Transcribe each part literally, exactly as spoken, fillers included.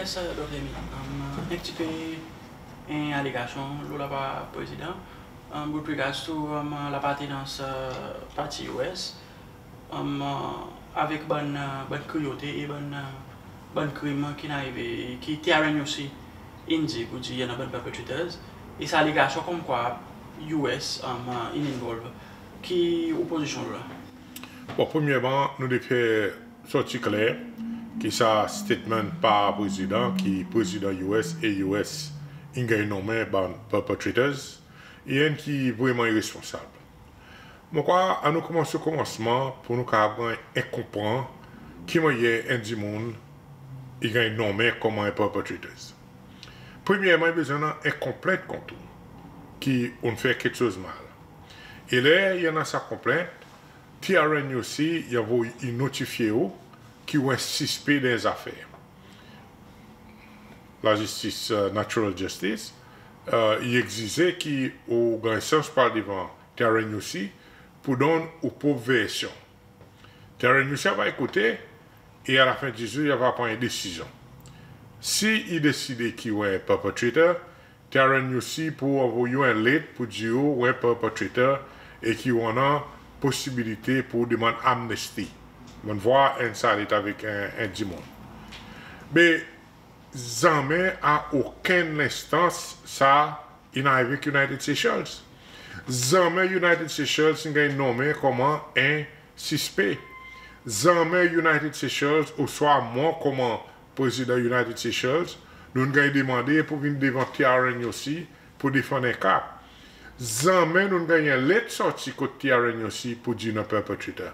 Yes, Dokter Emile. Um, en pti pe en alegasyon lo lapar Prezidan, um, with regards to, um, lapartenans, uh, parti U S, um, uh, avek bann, uh, bann kriyote e bann, uh, bann krim ki'n arive, ki T R N U C in dir pour dir i annan bann perpetrators, e sa alegasyon konmkwa U S, um, uh, in involve. Ki ou pozisyon la? Bon, premyerman, nou devret sorti kler ki sa statement par Prezidan, ki Prezidan U S e U S in ganny nonmen bann perpetrators, i enn ki vreman iresponsab. Mon krwar annou konmans o konmansman pour nou kapab ganny en konpran ki mannyer en dimoun i ganny nonmen konman en perpetrators. Premyerman, i bezwen annan en konplent kont ou ki ou'n fer keksoz mal. E ler i annan sa konplent, T R N U C i anvoy, i notifye ou ki ou en sispe dan en zafer. Lazistis, uh, natural justice, uh, i egzize ki ou ganny sans pour al devan T R N U C pour donn ou prop versyon. T R N U C ava ekoute e alafen di zour i ava pran en desizyon. Si i deside ki ou en perpetrator, T R N U C pou anvoy ou en let pour dir ou ou en perpetrator e ki ou annan posibilite pour demann amnesty. Mon'n vwar enn sa let avek en, en dimoun. Me zanmen a okenn lenstans sa in arive avek United Seychelles. Zanmen United Seychelles in ganny nonmen konman en sispe. Zanmen United Seychelles, ouswa mwan konman Prezidan United Seychelles, nou'n ganny demande pour vin devan T R N U C pour defann en ka. Zanmen nou'n ganny en let sorti kot T R N U C pour dir nou en perpetrator.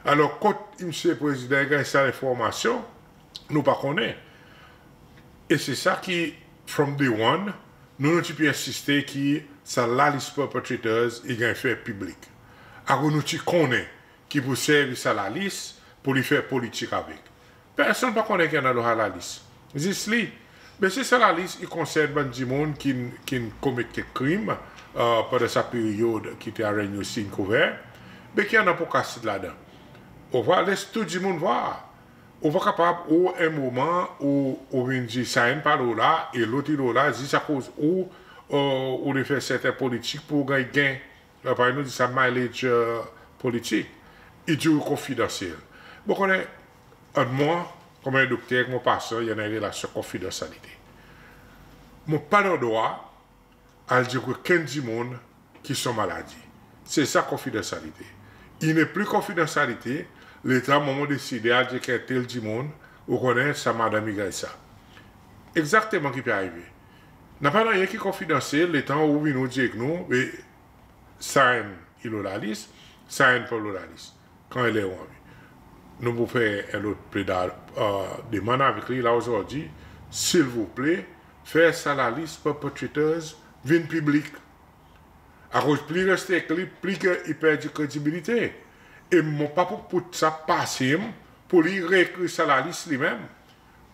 Alor, kot Msye Prezidan i ganny sa lenformasyon, nou pa konnen. E se sa ki, from day one, nou, nou ti pe ensiste ki sa lalis perpetrators i ganny fer piblik. Akoz nou ti konnen ki pour servi sa lalis pour li fer politik avek. Personn pa konnen ki annan lo sa lalis. Zis li. Me si sa lalis i konsern bann dimoun ki'n, ki'n komet kek krim, uh, pandan sa peryod ki T R N U C in kouver, be ki annan pour kasyet ladan? Ou vwar, les tou dimoun vwar. Ou pa kapab, ou en moman, ou, ou vin dir sa enn pa lo la, e lot i lo la, zis akoz ou, uh, ou le fer serten politik pour ganny gen. Parey nou dir sa mileage, uh, politik. I dir ou konfidansyel. Bon, konnen, ant mwan, konman en dokter ek mon pasyan, i annan en relasyon konfidansyalite. Mon pa annan drwa al dir okenn dimoun ki son maladi. Se sa konfidansyalite. I nepli konfidansyalite letan mwan mon deside al dir ek en tel dimoun, ou konnen sa madanm i ganny sa. Egzakteman ki pe arive. Napa nanryen ki konfidansyel letan ou vin ou dir ek nou, e, sa enn i lo lalis, sa enn pa lo lalis. Kan e ler ou anvi. Nou pou fer en lot pleda, uh, demann avek li la ozordi, silvouple, fer sa lalis perpetrators vin piblik. Akoz pli i reste ek li, pli ki i perdi kredibilite. E mon pa pou put sa pase pour li reekrir sa lalis li menm.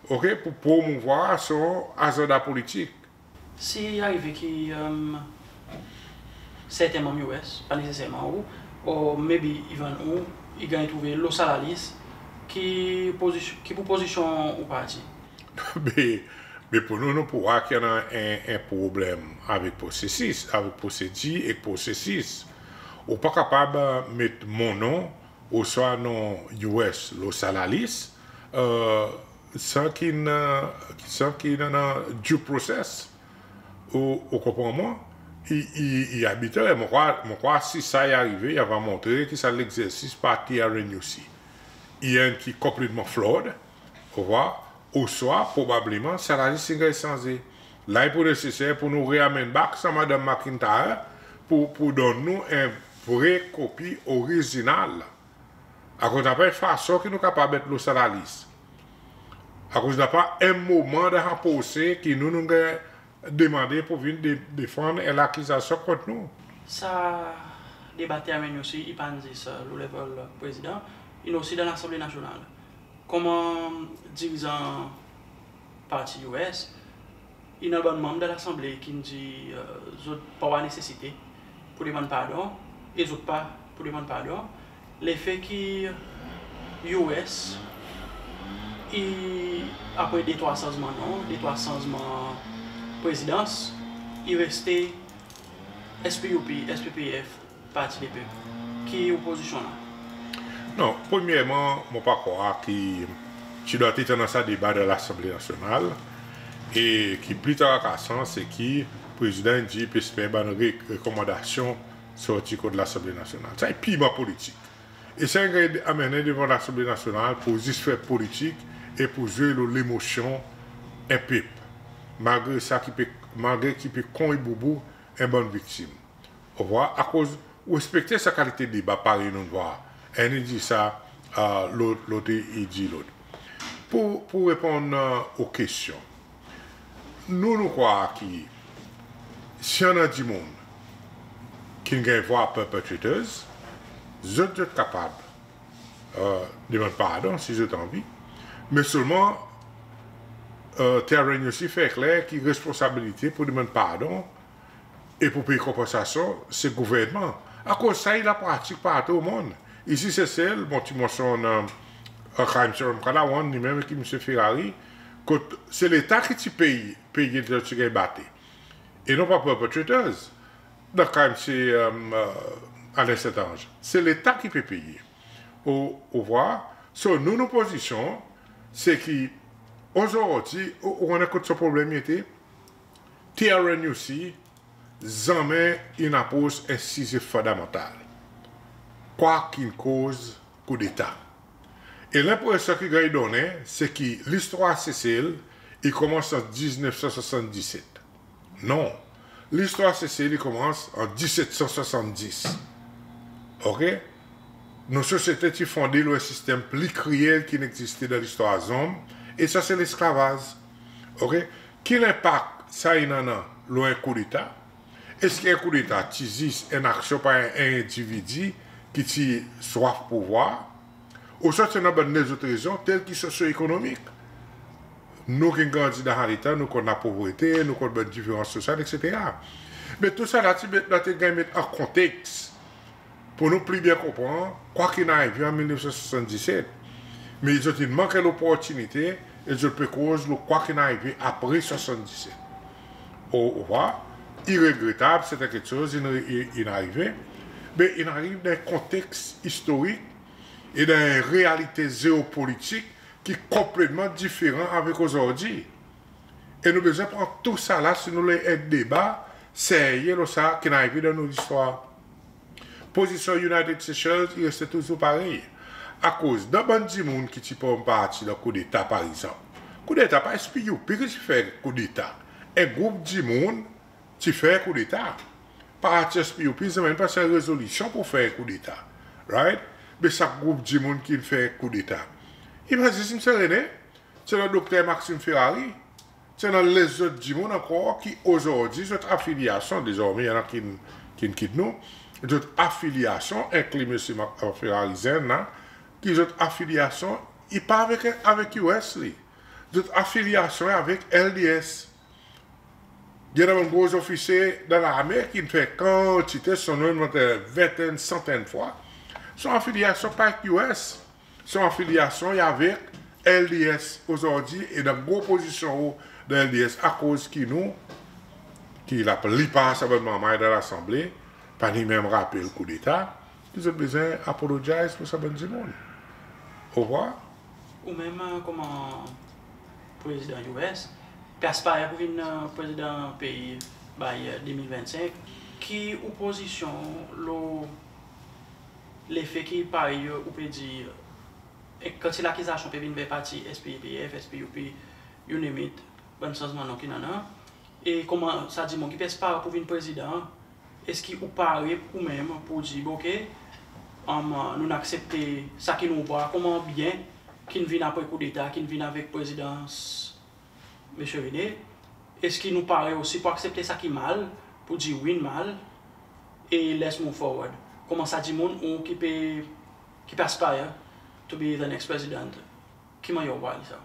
OK, pour promouvwar son azanda politik. Si i arive ki, um, serten manm U S, pa neseserman ou, or maybe even ou, i ganny trouve lo sa lalis, ki pozisyon, ki pou pozisyon ou parti? Be, be pour nou, nou pou war ki annan en, en problenm avek prosesis, avek prosedir e prosesis. Ou pa kapab, uh, met mon non ouswa non U S lo sa lalis, uh, san ki, uh, san ki annan due process. Ou, ou konpran mwan? I, i, i arbitrè. Mon krwar, mon krwar si sa i arive, i ava montre ki sa legzersis par T R N U C i enn ki konpletman flawed, ou vwar, ouswa probableman sa lalis i ganny sanze. La i pou neseser pour nou re-amenn back sa Madanm McIntyre pour, pour donn nou en vre kopi orizinal. Akoz napa en fason ki nou kapab met lo sa lalis. Akoz napa en moman dan sa prose ki nou, nou ganny demande pour vin de, defann en lakizasyon kont nou. Sa deba T R N U C i pa'n zis lo level Prezidan, in osi dan Lasanble Nasyonal. Konman dirizan parti U S, i annan bann manm dan Lasanble ki'n dir, e, zot pa war nesesite pour demann pardon, e zot pa pou demann pardon. Lefe ki U S I apre de trwa sanzman non, de trwa sanzman prezidans, i reste S P U P, S P P F, Parti Lepep. Ki ou pozisyon la? Non, premyerman, mon pa krwar ki ti dwa ti annan sa deba dan Lasanble Nasyonal, e ki pli trakasan, se ki prezidan i dir pe esper bann re-, rekomandasyon sorti kot Lasanble Nasyonal. Sa i pirman politik. E sa i ganny anmennen devan Lasanble Nasyonal pour zis fer politik e pour zwe lo lemosyon en pep. Malgre sa ki pe, malgre ki pe konboubout en bann viktim. Ou war, akoz ou ekspekte sa kalite deba parey nou'n war. Enn i dir sa, a, lot, lot i, i dir lot. Pour, pour reponn, a, ou kestyon. Nou, nou krwar ki si annan dimoun ki'n ganny vwar perpetrators, zot, zot kapab, e, demann pardon si zot anvi. Me selman, e, T R N U C fer kler ki responsabilite pour demann pardon e pour pey konpansasyon, se gouvernman. Akoz sa i lapratik partou o mond. Isi Sesel, mon ti mansyonn, e, Crime Serum Kalawan, li menm ek Msye Ferrari, kot se Leta ki ti pey, peye zot ti ganny bate. E non pa perpetrators. Dan ka msye, e, e, Alain Saint-Ange, se Leta ki pe peye. Ou, ou war? So, nou, nou pozisyon, se ki, ozordi, ou, ou konnen kot son problenm i ete? T R N U C, zanmen in apros en size fondamantal. Kwa ki'n koz koudeta? E lenpresyon ki ganny donnen, se ki listwar Sesel, i konmans an diznef san swasanndiset. Non. Listwar Sesel, i konmans an diset san swasanndis. Oke? Nou sosyete ti fonde lo en sistenm pli kriyel ki'n egziste dan listwar zonm, e sa se lesklavaz. Oke? Ki lenpak sa in annan lo en koudeta? Eski en koudeta ti zis en aksyon par en, en endividi ki ti swaf pouvwar? Ouswa ti annan bann lezot rezon, tel ki sosyo-ekonomik? Nou ki'n grandi dan sa letan, nou konn lapovrete, nou konn bann diferans sosyal, etsetera. Me tou sa la ti met, la ti ganny met an konteks pour nou pli byen konpran kwa ki'n arive an mil nef san swasanndiset. Me zot in mank loportinite e zot pe koz lo kwa ki'n arive apre swasanndiset. Ou, ou war, i regretab, se en keksoz in, in, in arive, me in ariv dan en konteks istorik e dan en realite zeopolitik ki konpletman diferan avek ozordi. E nou bezwen pran tou sa la si nou le en deba serye lo sa ki'n arive dan nou listwar. Pozisyon United Seychelles i reste touzour parey. Akoz dan bann dimoun ki ti pran parti dan koudeta, par egzanp, koudeta pa S P U P ki ti fer koudeta. En group dimoun ti fer koudeta. Parti S P U P zanmen pas en rezolisyon pour fer koudeta. Right? Me sa group dimoun ki'n fer koudeta, i pa zis Msye René, ti annan Dokter Maxime Ferrari, ti annan lezot dimoun ankor ki ozordi zot afilyasyon, dezormen i annan ki'n, ki'n kit nou, zot afilyasyon, enkli Msye Max, e, Ferrari zenn la, ki zot afilyasyon i pa avek, avek U S li. Zot afilyasyon i avek L D S. I annan bann gro zofisye dan larme ki'n fer kantite, son non in mont en ventenn, santenn fwa. Son afilyasyon pa ek U S, son afilyasyon i avek L D S ozordi, e dan gro pozisyon o dan L D S, akoz ki nou, ki laplipar sa bann manm dan Lasanble, pa ni menm rapel koudeta, ki zot bezwen apologize pour sa bann dimoun. Ou war? Ou menm, e, konman prezidan U S, pe aspire pour vin, e, prezidan pei by, e, de mil vennsenk, ki ou pozisyon lo lefe ki parey ou pe dir, e, kantite lakizasyon pe vin ver parti S P P F, S P U P, you name it, bann sanzman non ki'n annan, e konman sa dimoun ki pe aspire pour vin prezidan, eski ou pare ou menm pour dir, bon, oke, am, nou'n aksepte sa ki nou war konman byen, ki'n vin apre koudeta, ki'n vin avek prezidans Msye René, eski nou pare osi pour aksepte sa ki mal, pour dir wi, mal, e let's move forward? Konman sa dimoun ou ki pe, ki pe aspire to be the next president, ki mannyer ou war sa?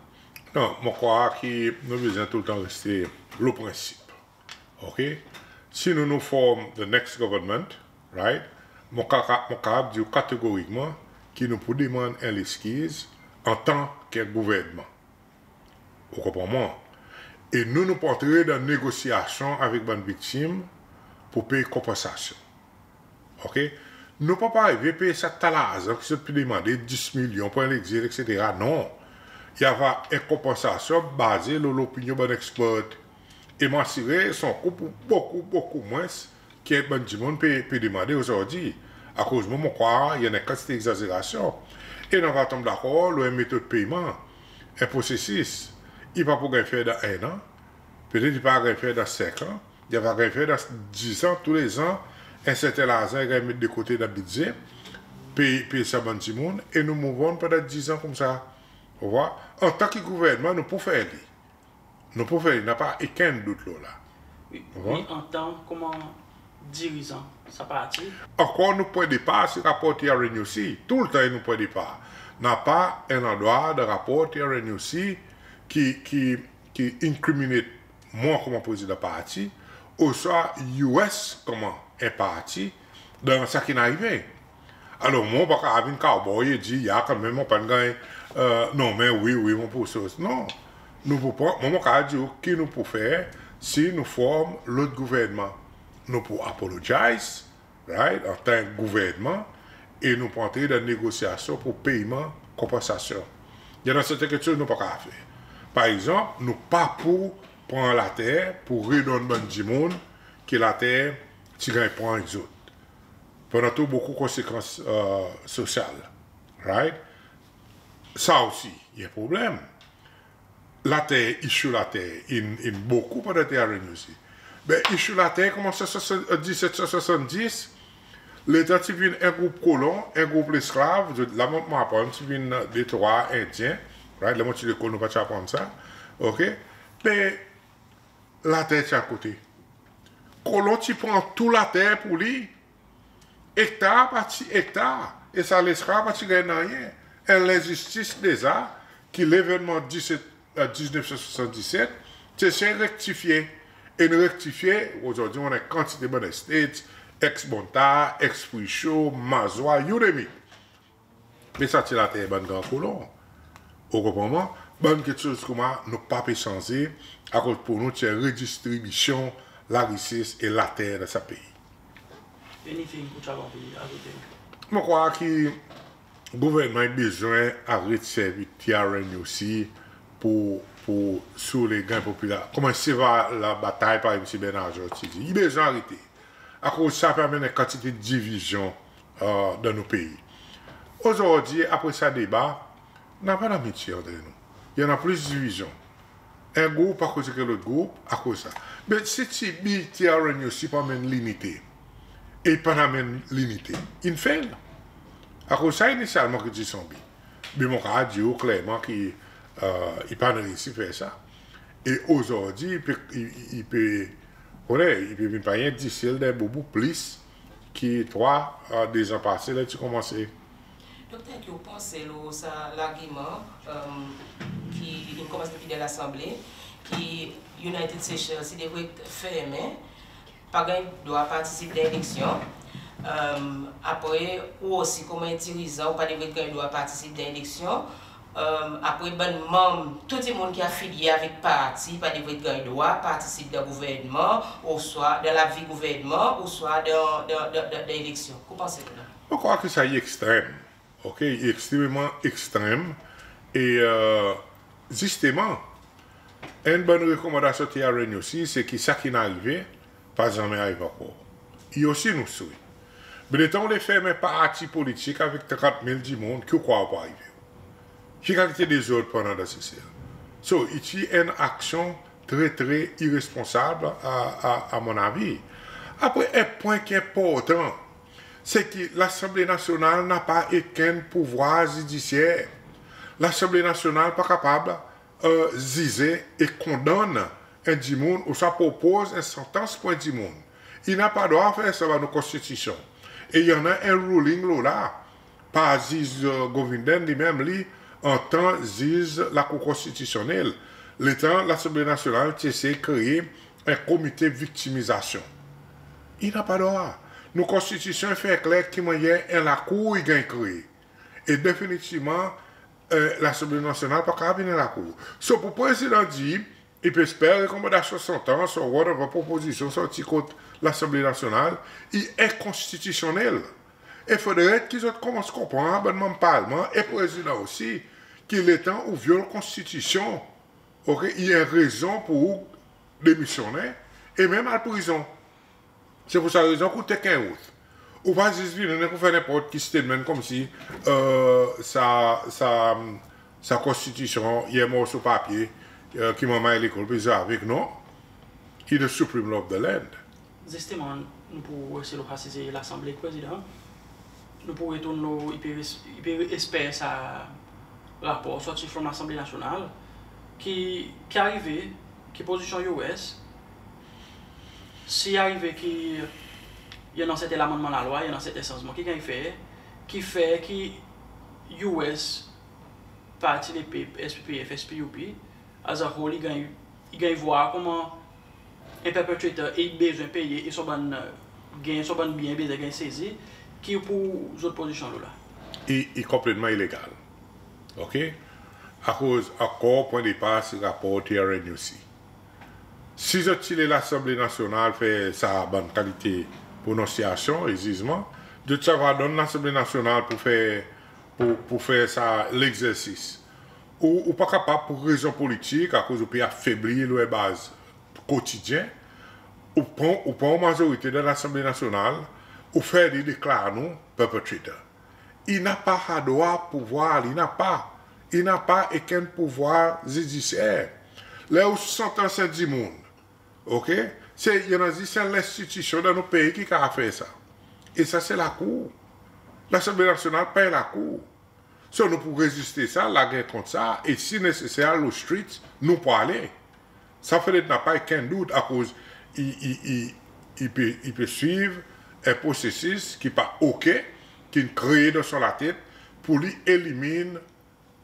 Non, mon krwar ki nou bezwen toultan reste lo prensip. Oke? Si nou, nou form the next government, right? Mon ka, ka, mon kapab dir ou kategorikman ki nou pou demann en leskiz antan ki en gouvernman. Ou konpran mwan? E nou, nou pou antre dan negosyasyon avek bann viktim pour pey konpansasyon. OK? Nou pa pou arive pey sa ta larzan ki zot pe demande, dis milyon pour en legzil, etsetera. Non. I ava en konpansasyon baze lo lopinyon bann ekspert. E mon asire son kou pou bokou, bokou mwens ki bann dimoun pe, pe demande ozordi. Akoz mwan, mon krwar i annan en kantite egzazerasyon. E nou ava tonm dakor lo en metod peyman, en prosesis. I pa pou ganny fer dan en an. Petet i pa ganny fer dan senk an. I ava ganny fer dan dis an, toulezan, en serten larzan i ganny met de kote dan bidze, pey, pey sa bann dimoun, e nou move on pandan dis an koumsa. Ou war? Antan ki gouvernman, nou pou fer li. Nou pou fer li, napa okenn dout lo la. Wi, ou war? Wi, antan konman dirizan sa parti. Ankor nou pwen depar se rapor T R N U C. Toultan nou pwen depar. Napa en landrwa dan rapor T R N U C ki, ki ki inkriminate mwan konman prezidan parti, oswa U S konman en parti, dan sa ki'n arive. Alor, mwan, mon pa kapab vin cowboy e dir, ya, kanmenm, mon pa'n ganny, e, nonmen, wi, wi, mon pou soz. Non. Nou pou pran, mwan, mon kapab dir ou ki nou pou fer si nou form lot gouvernman. Nou pou apologize, right, antan ki gouvernman, e nou pou antre dan negosyasyon pour peyman konpansasyon. I annan serten keksoz nou pa kapab fer. Par egzanp, nou pa pou pran later pour redonn bann dimoun ki later ti ganny pran ek zot. Pandan tou bokou konsekans, e, sosyal, right? Sa osi, i en problenm. Later, issue later, in, in bokou pandan T R N U C. Be, issue later konmans swasant, e, diset san swasanndis, letan ti vin en group kolon, en group lesklav, zot, la mon, mon aprann ti vin, e, de trwa Endyen, right? Ler mon ti lekol nou pa ti aprann sa, OK? Be, later ti al kote? Kolon ti pran tou later pour li, ektar par ti ektar, e sa lesklav pa ti ganny nanryen. En lenzistis deza, ki levennman diset, e, diznef san swasanndis-set, ti esey rektifye. E nou rektifye, ozordi, ou annan en kantite bann estates, ex Bonta, ex Prichot, Mazwa, you name it. Me sa ti later bann gran kolon. Ou konpran mwan? Bann keksoz koumsa, nou pa pe sanze, akoz pour nou, ti en redistribisyon larises e later dan sa pei. Anything pour Chabon pe azoute? Mon krwar ki gouvernman i bezwen aret servi T R N U C pour, pour soule ganny popilar. Konman seval labatay, parey Msye Bernard Georges ti dir. I bezwen arete. Akoz sa pe anmenn en kantite divizyon, e, dan nou pei. Ozordi, apre sa deba, napa lamitye antre nou. I annan plis divizyon. En group pa koz ek lot group, akoz sa. Be si ti bi T R N U C pa anmenn linite, e i pa'n anmenn linite, in fail. Akoz sa inisyalman ki ti son bi. Be mon kapab dir ou klerman ki, e, i pa'n reisi fer sa. E ozordi, i pe, i, i, i pe, ou konnen, i pe vin parey en disel dan boubou plis ki trwa, e, dezan pase, ler ti konmanse. Dokter, ki ou panse lo sa largiman, e, ki in konmanse depi dan Lasanble, ki United Seychelles i devret fermen, pa ganny drwa partisip dan eleksyon. E, apre, ou osi konman en dirizan, ou pa devret ganny drwa partisip dan eleksyon. E, apre, bann manm, tou dimoun ki afilye avek parti pa devret ganny drwa partisip dan gouvernman, oswa dan lavi gouvernman, oswa dan, dan, dan, dan, dan eleksyon. Ki ou panse lo la? Mon krwar ki sa i ekstrem. OK, i ekstrememan ekstrem. E, e, zisteman, enn bann rekomandasyon T R N U C, se ki sa ki'n arive pa zanmen arive ankor. I osi nou swet. Be letan ou le ferm en parti politik avek trant mil dimoun, ki ou krwar pou arive? Ki kalite dezord pou annan dan Sesel? So, i ti en aksyon tre, tre iresponsab, a, a, a mon avi. Apre, en pwen ki enportan, se ki Lasanble Nasyonal napa okenn pouvwar zidisyer. Lasanble Nasyonal pa kapab, e, zize e kondann en dimoun, ouswa propoz en santans pour en dimoun. I napa drwa fer sa dan nou konstitisyon. E i annan en ruling lo la, par Ziz, e, Govindan li menm, li, antan Ziz Lakour Konstitisyonnel, letan Lasanble Nasyonal ti esey kree en komite viktimizasyon. I napa drwa. Nou konstitisyon i fer kler ki mannyer en lakour i ganny kree. E definitivman, Lasanble Nasyonal pa kapab vin dan lakour. So pour Prezidan dir i pe esper rekomandasyon son tan, son whatever propozisyon sorti kot Lasanble Nasyonal, i enkonstitisyonnel. E fodre ki zot konmans konpran, bann manm Parlman e Prezidan osi, ki letan ou vyol Konstitisyon, OK, i en rezon pour ou demisyonnen e menm al prizon. Se pour sa rezon ki ou take en oath. Ou pa zis vini pour fer nenport ki statement konmsi sa, sa, sa Konstitisyon i en morso papye ki manman lekol pe zwe avek. Non, i the supreme law of the land. Zisteman, nou pou reste lo asize Lasanble, Prezidan. Nou pou retourn lo, i pe, i pe esper sa rapor sorti from Lasanble Nasyonal ki, ki arive, ki pozisyon US, si arive ki i annan serten lamannman lalwa, i annan serten sanzman ki ganny fer, ki fer ki US, Parti Lepep, SPPF, SPUP, as a whole, i ganny, i ganny vwar konman en perpetrator e i bezwen peye e son bann, ganny son bann byen bezwen ganny sezi, ki pou zot pozisyon lo la? I, i konpletman ilegal. OK? Akoz ankor pwen depar se rapor TRNUC. Si zot ti le Lasanble Nasyonal fer sa bann kalite prononsyasyon e zizman, zot ti ava donn Lasanble Nasyonal pour fer, pour, pour fer sa legzersis. Ou, ou pa kapab pour rezon politik, akoz ou pe afebli lo en baz kotidyen, ou pran, ou pran mazorite dan Lasanble Nasyonal, ou fer li deklar nou perpetrator. I napa sa drwa pouvwar, i napa, i napa okenn pouvwar zidisyer. Ler ou santans en dimoun, OK, se, i annan zis en lenstitisyon dan nou pei ki kapab fer sa. E sa se lakour. Lasanble Nasyonal pa en lakour. So nou pou reziste sa, larg en kont sa, e si neseser lo street, nou pou ale. Sa fodre napa okenn dout, akoz i, i, i, i pe, i pe swiv en prosesis ki pa OK, ki'n kree dan son latet pour li elimin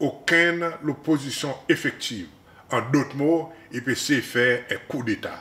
okenn lopozisyon efektiv. An dot mo, i pe esey fer en koudeta.